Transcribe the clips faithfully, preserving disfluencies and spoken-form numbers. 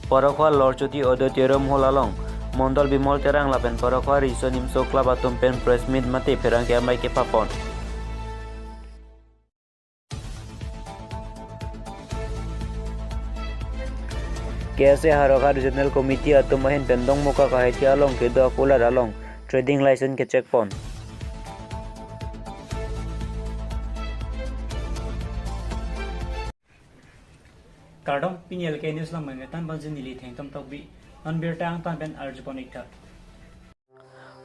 Parokhowa Lorchoti Auditorium Hall along Mondol Bimol Terang lapen Parokhowa Riso Nimso Club atum pen press meet mate pherangke amei kephapon. K S A Howraghat Regional Committee atum ahin pen Dongmukak ahithi along kedo akulat along trading license kechekpon. Kardom, pini L K News lang mangketan panji neli Thengtom Tokbi, non birta angtan pen arjupon iktha.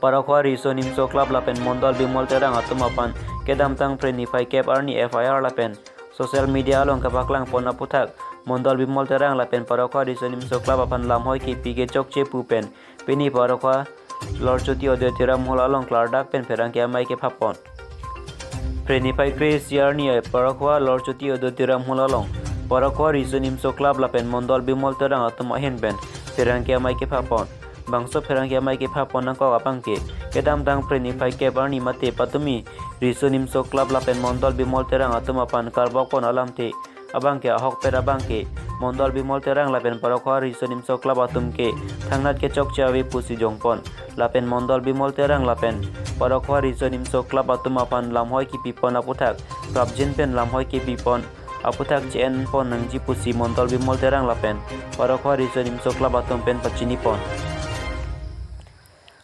Parokhowa Riso Nimso Club lapen Mondol Bimol Terang atum aphan kedamtang Phre niphai kep arni F I R lapen social media along kepaklangpon aputhak Mondol Bimol Terang lapen Parokhowa Riso Nimso Club aphan lamhoi kepi kechokche pu pen pini Parokhowa Lorchoti Auditorium Hall along klardak pen pherangke amei kephapon. Phre niphai kre-isi arni Parokhowa Lorchoti Auditorium Hall along Parokhowa Riso Nimso Club lapen Mondol Bimol Terang atum ahin pen pherangke amei kephapon. Bangso pherangke amei kephapon nangkok abangke, kedamtang Phre niphai kep arni mate patumi Riso Nimso Club lapen Mondol Bimol Terang atum aphan karbokpon alamthe abangke ahokpet abangke, Mondol Bimol Terang lapen Parokhowa Riso Nimso Club atum ke thangnat kechokche ave pusi jongpon. Lapen Mondol Bimol Terang lapen Parokhowa Riso Nimso Club atum aphan lamhoi kepipon aputhak prapjin pen lamhoi kepipon aputhak che-enpon nangji pusi Mondol Bimol Terang lapen Parokhowa Riso Nimso Club atum pen pachinipon.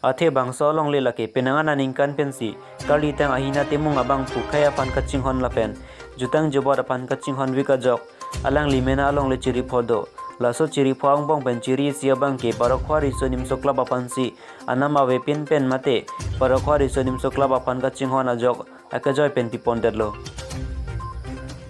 Athe bangso alongle lake penang aningkan pensi karlitang ahina timung abang pukhai aphan kachinghon lapen jutang jubat aphan kachinghon vik ajok alangli mena alongle chiripho do. Laso chiripho angbong pen chiri-isi abangke Parokhowa Riso Nimso Club aphansi anam avepin pen mate Parokhowa Riso Nimso Club aphan kachinghon ajok akejoi pen pipondetlo.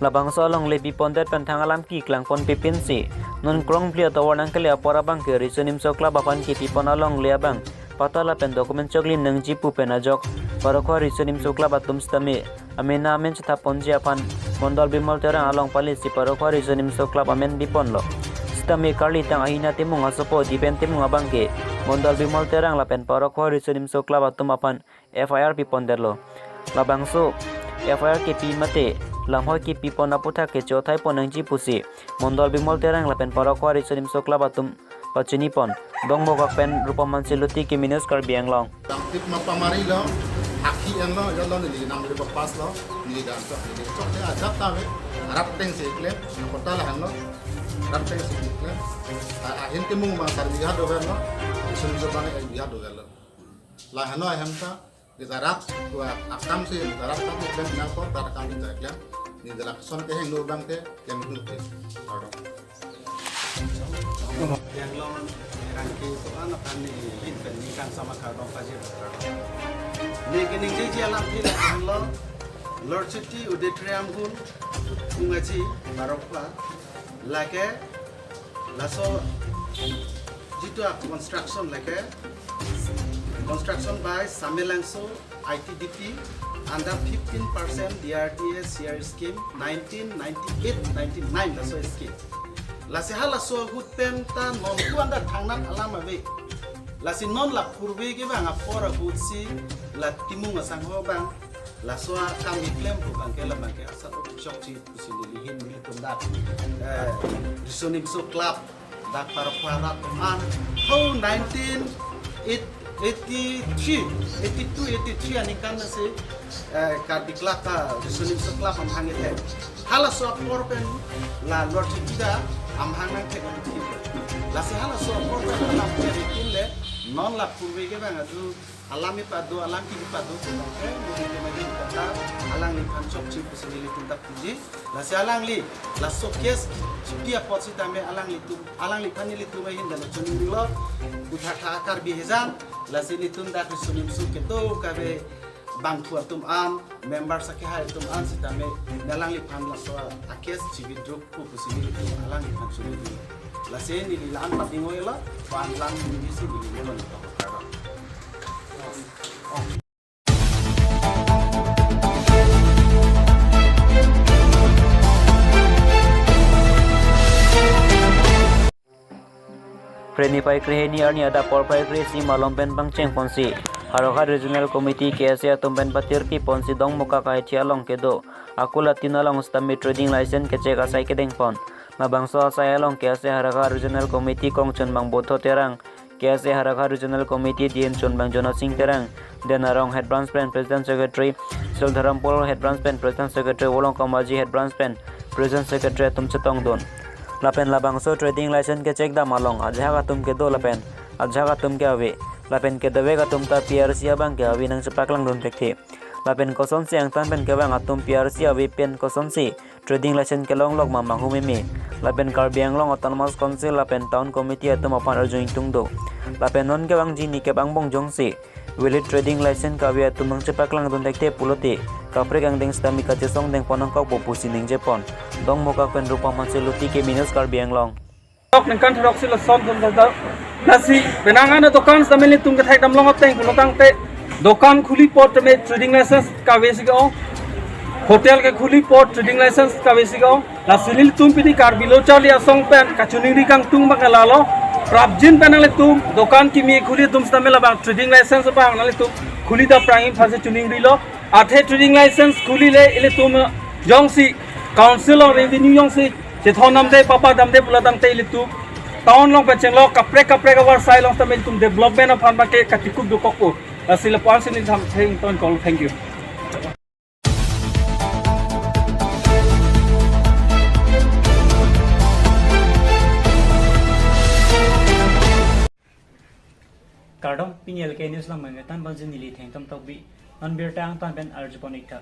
Labangso alongle pipondet pen thang alam keklangpon pipinsi non krongphli atovar nangkele apor abangke Riso Nimso Club aphan kepipon alongle abang patta lapen document choklim nangji pu pen ajok Parokhowa Riso Nimso Club atum sitame amena amen chethaponji aphan Mondol Bimol Terang along palisi Parokhowa Riso Nimso Club amen piponlo. Sitame karlitang ahina timung asopo dipen timung abangke Mondol Bimol Terang lapen Parokhowa Riso Nimso Club atum aphan F I R pipondetlo. Labangso F I R kepi mate lamhoi kepipon aputhak kecho thaipon nangji pusi Mondol Bimol Terang lapen Parokhowa Riso Nimso Club atum pachinipon. Dongmukak pen Rupam Hanse Luti, Kimi News Karbi Anglong. Dangtik ma pamari lo, hakhi en lo, ya lo neli nang neli papas lo, neli dan tok, neli tok de ajat ta ve, rap teng si klem, kota lahenlo, rap teng si klem. A, ahin timung ma sar bigha dover lo, isun isun bang ek bigha dover lo. Lahenlo ahem ta, Gujarat, tua akam si Gujarat kam klem nang ko, tar kam Gujarat klem. Ni dak lason kehingno abangke, klem nu ke. Pardon. Yang long rangke soan akan ni hin pen ni kan sama kardom pajir. Ni keningjeji alamthe lahenlo, Lorchoti Auditorium Hall, Phungaji, Parokhowa, lake, laso, jitu a construction lake, construction by Samelangso I T D P under fifteen percent D R D A C R scheme nineteen ninety-eight ninety-nine laso scheme. Lasi halaso ahut pen ta non ku anda thangnat alam ave. Lasi non la purve ke bang apor ahut si la timung asangho bang laso akam keklem pu bangke la bangke asat chokche pusi neli hin nelitum dak, eh, Riso Nimso Club dak Parokhowa rat an ho nineteen eighty-three, eighty-two, eighty-three aningkan si, eh, Karbi Club ta Riso Nimso Club amhang ethe. Halaso apor pen la Lorchoti ta amhang nangthek nangthek. Lasi halaso apor pen alam ke ritin le non la purve ke bang adu alam ipado, alam ke ipado, eh, nelitum adi kata, alangliphan chokche pusi nelitum ta puji. Lasi alangli, laso case chipi apot sitame alanglitum, alangliphan nelitum ahin dalo choninglo, puthak tha Karbi hejang, lasi nelitum dak Riso Nimso kedo kave bangphu atum an, member sakehai atum an sitame, alangliphan laso a case chi withdraw pu pusi nelitum alangliphan choninglo. Lasi neli la-an pabingo elo, pan lang neli si neli nonton tok karo. Phre niphai krehini arni adap porphai kre-isi malom pen pangchengponsi Howraghat Regional Committee K S A atum pen patirpiponsi Dongmukak ahithi along kedo akula tin along sitame trading license kechek asai kedengpon. Labangso asai along K S A Howraghat Regional Committee kong chunbang Bodho Terang, K S A Howraghat Regional Committee dihen chunbang Jona Sing Terang, Den Arong Head Branch pen President Secretary Sildharam Pol, Head Branch pen President Secretary Volong Komaji, Head Branch pen President Secretary atum chetongdun. Lapen labangso trading license kechekdam along ajahak atum kedo lapen ajahak atum ke-ave. Lapen kedovek atum ta P R C abang ke-ave nangchepaklangdun thekthe. Lapen kosonsi angtan pen kevang atum P R C ave pen kosonsi trading license kelonglok ma mahumeme. Lapen Karbi Anglong Autonomous Council lapen Town Committee atum aphan arju ingtung do. Lapen non kevangji ni kevang bong jongsi valid trading license kave atum nangchepaklangdun thekthe pulote kaprek angdeng sitame kachesong dengpon nangkokpo pusi ningjepon. Dongmukak pen Rupam Hanse, Luti K B News, Karbi Anglong. Tok ningkan throksi lason thum thadar. Lasi penang an adokan sitame ilitum kethekdam long ateng pulo tangte, dokan khuli apot tame trading license kave si ke-ong. Hotel kekhuli apot trading license kave si ke-ong. Lasi ilitum pini Karbi Lo Charli Asong pen kachiningri kangtung abang ke lalo. Prapjin pen nanglitum dokan kimi khuli atum sitame labang trading license abang nanglitum khuli dam prang aphansi chiningrilo. Athe trading license khulile ilitum jongsi council along revenue jongsi chethon damde, papa damde pulo tangte ilitum town along pen chenglok kaprek kaprek avarsai along sitame ilitum development aphan abang ke kachekup dokokpo. Lasi lapu-ansi neli than theng ton call. Thank you. Kardom, pini L K News along mengketan ponji neli Thengtom Tokbi. Non birta angtan pen arjupon ik tha.